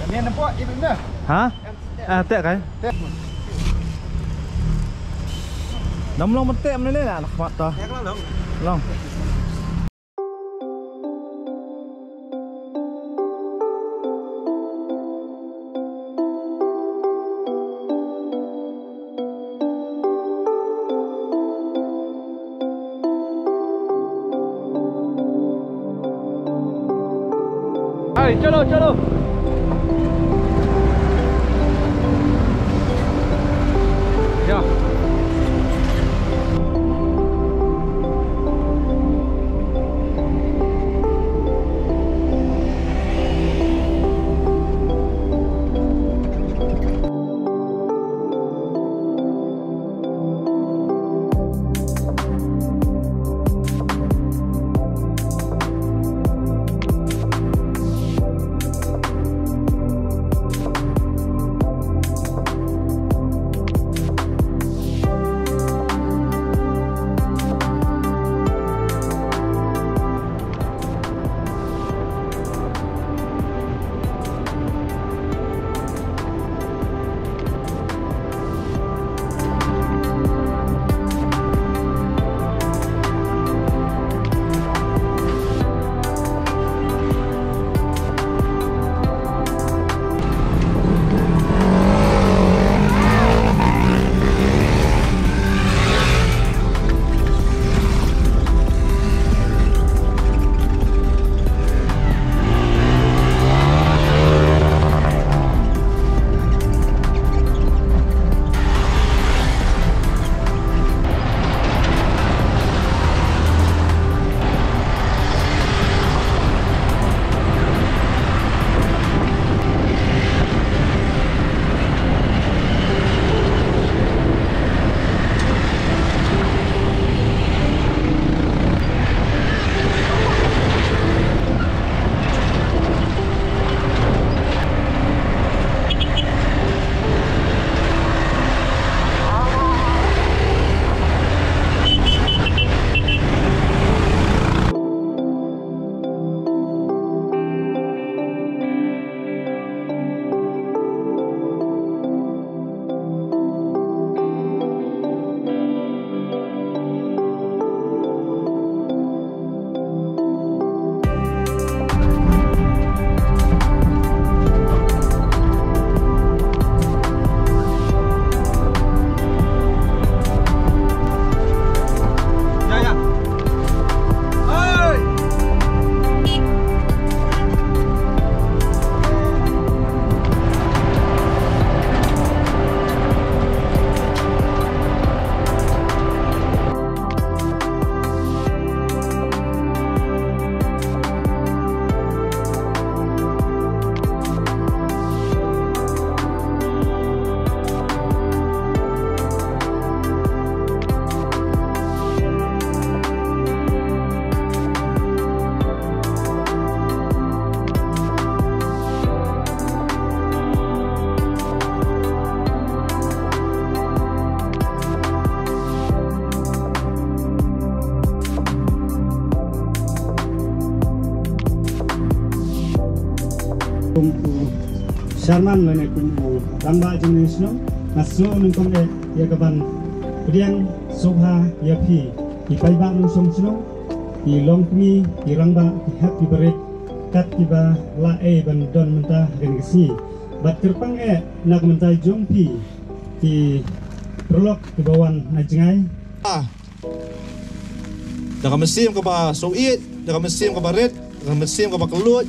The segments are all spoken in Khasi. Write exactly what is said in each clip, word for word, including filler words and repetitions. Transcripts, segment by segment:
Ha? Eh, teh kai. Dam long mate mane la nak mat to. Long. Hai, chalo, chalo. Ya. Kum u chairman lane kum u rangbah jong ngi shnong, nga sngew nyngkong eh ïa ka ban pdiang sngewbha ïa phi i paidbah nongshong shnong, i longkmie, i rangbah, ki hep ki barit, kat kiba la ei ban don mynta ha kane ka sngi. Bad kyrpang eh na ka bynta jong phi ki paralok kiba wan na jngai. Da ka mynsiem kaba sngewbha, da ka mynsiem kaba rit, da ka mynsiem kaba kylluid,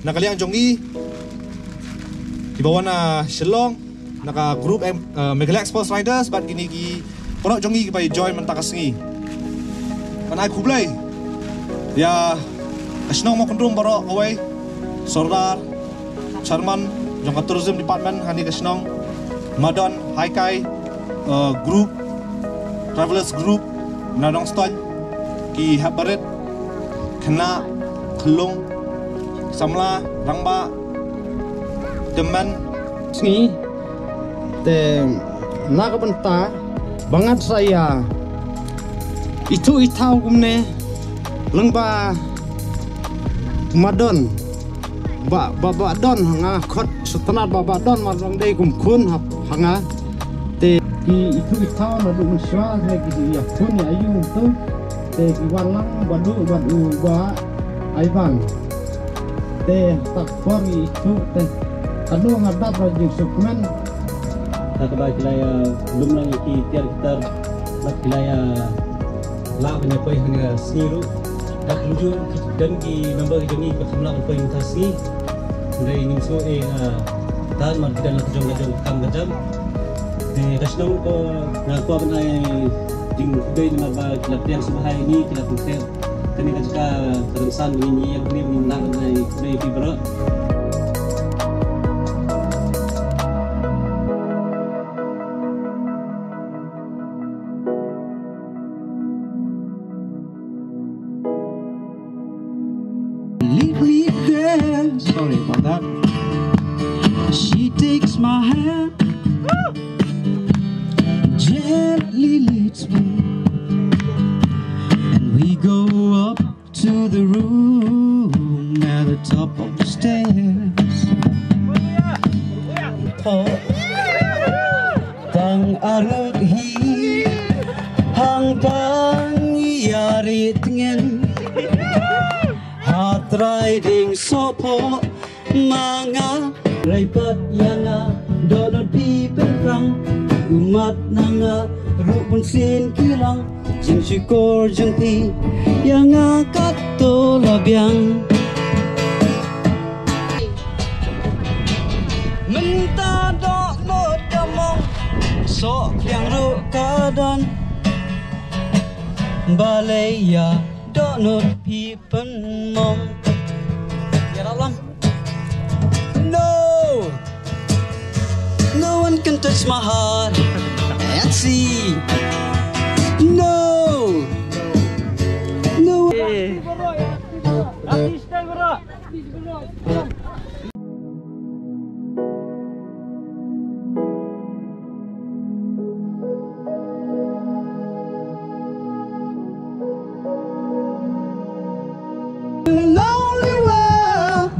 na ka liang jong ngi kiba wan na Shillong, na ka group em, eh, Meghalaya Express Riders, bad kine ki paralok jong ngi kiba join mynta ka sngi. Ngan ai khublei ïa ka shnong Mawkynrum baroh kawei, Sordar, Chairman jong ka Tourism Department ha kane ka shnong, Madon, Haikai, eh, Group, Travelers Group, na Nongstoiñ, ki hep barit, khynnah, khyllung, samla, rangbah, tymmen. Sngi, te na ka bynta ba ngan sa ïa ithuh ithaw kumne lyngba Madon. Ba, ba, ba don ha nga khot sngewtynnat ba, ba don mar dang dei kum khun ha, ha nga. Te ki itu ki thaw naduh mynshuwa ne ki ïa khun ïa aïu tu. Te ki wan lang ba duh ba u ba ai bang. Te tak por ki itu te kano nga dap ra jingsukmen. Ta kaba ki la ïa lum lang ïa ki tiar ki tar bad ki la ïa lah ban ïa poi ha kane ka sngi ruh. Bad kumjuh don ki member ki jong ngi kiba kham lah ban poi mynta ka sngi. Hynrei ngim sngew ei, ah, ta namar ki don la ka jong ka jong ka kam ka jam. Te ka shnong ko nga kwah ban ai jingkhublei namar ba ki la pdiang sngewbha ïa ngi, ki la pynkhreh kane ka jaka ka rynsan ba ngin ïeng hangne, ba ngin lah ban ai khublei ïa phi baroh. Completely there. Sorry about that. She takes my hand, gently leads me, and we go up to the room at the top of the stairs. Tang arut hi hang tang ïa ri tngen. Ha trai ding sopo ma nga. Rai pat ïa nga, dohnud phi pynkrang. Ummat na nga ruh bun sien ki lang. Jingshukor jong phi ïa nga katto la biang. Mynta dohnud ka mong, soh biang ruh ka don. Balei ïa dohnud phi pynmong? Ïa la lam. No! No one can touch my heart. Let's see. No! No! In a lonely world,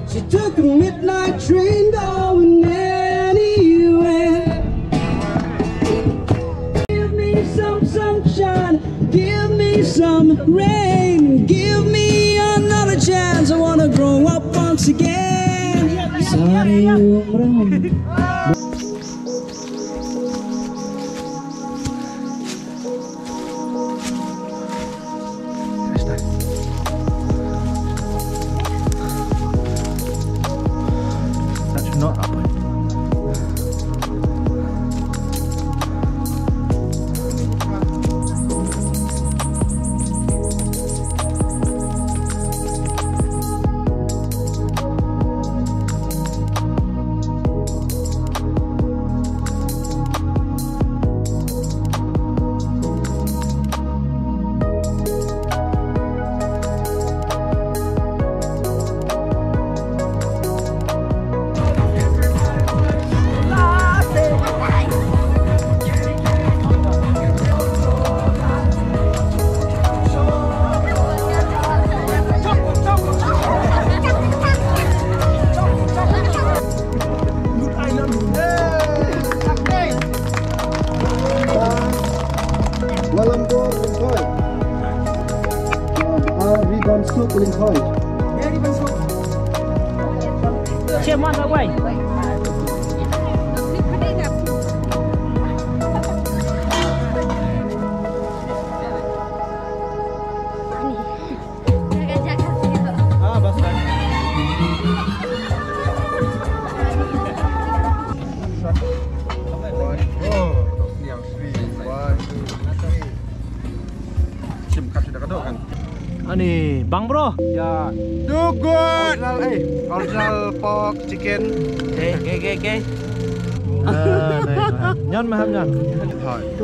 she took a midnight train going anywhere. Give me some sunshine, give me some rain, give me another chance. I wanna grow up once again. Sari umram. Malam ko Lingkhoi. Ah, Ri Ban Suk Lingkhoi. Chairman Lawai. Ani, bang bro. Ya. Too good. Original, eh, original pork chicken. Okay, okay, okay, okay. Ah, nice, nice. Nyan maham nyan.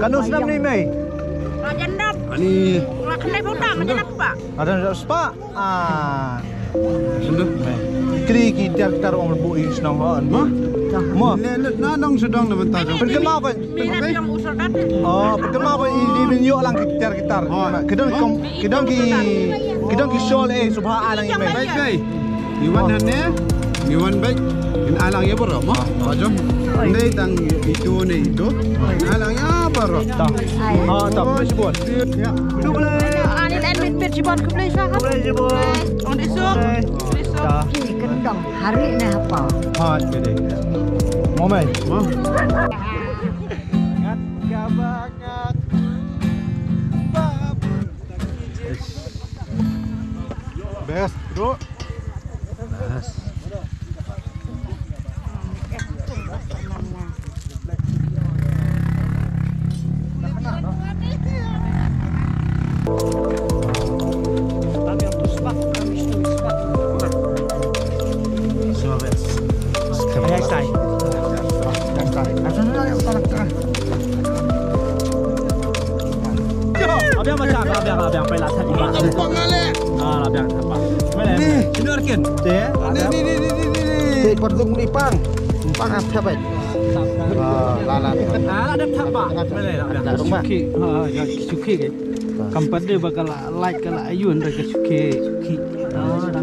Kanu snam ni mei. Rajan dap. Ani. Rajan dap spa. Ah. Kri ki tiar tar ong bu i snong ho. Mo. Ne ne na nong sedong na benta. Perkema ko. Oh, perkema ko i di min yo lang ki tiar ki tar. Kedong ki kedong ki kedong ki shol eh subha alang i mei. Bye bye. Ngi wan hangne, ngi wan bad, ngin ai lang ïa baroh mo. Ba jom. Nei tang itu, nei itu. Ngin ai lang ïa baroh. Ta. Ah, ta. Khublei shibun. Ïa. Khublei. Ani dan mit mit shibun, khublei shibun. Khublei shibun. Ong di suk. Khublei. Khublei shibun. Ta. Ki kendang hari ne apa? Ha, jadi. Mo mai. Mo. Ngat ka ba ngat. Best, bro. Best. Abiang macam, abiang, abiang, pela tadi. Ah, abiang apa? Mana? Ni. Sini orkin. Ni, ni, ni. Ti perdung ni pang. Pang apa, Bang? Ah, la, la. Ah, ada apa? Mana, abiang? Suki. Ha, ya, suki ke. Kam pat de ba ka la, like ka la ayun da ka suki. Suki. Ah, dah.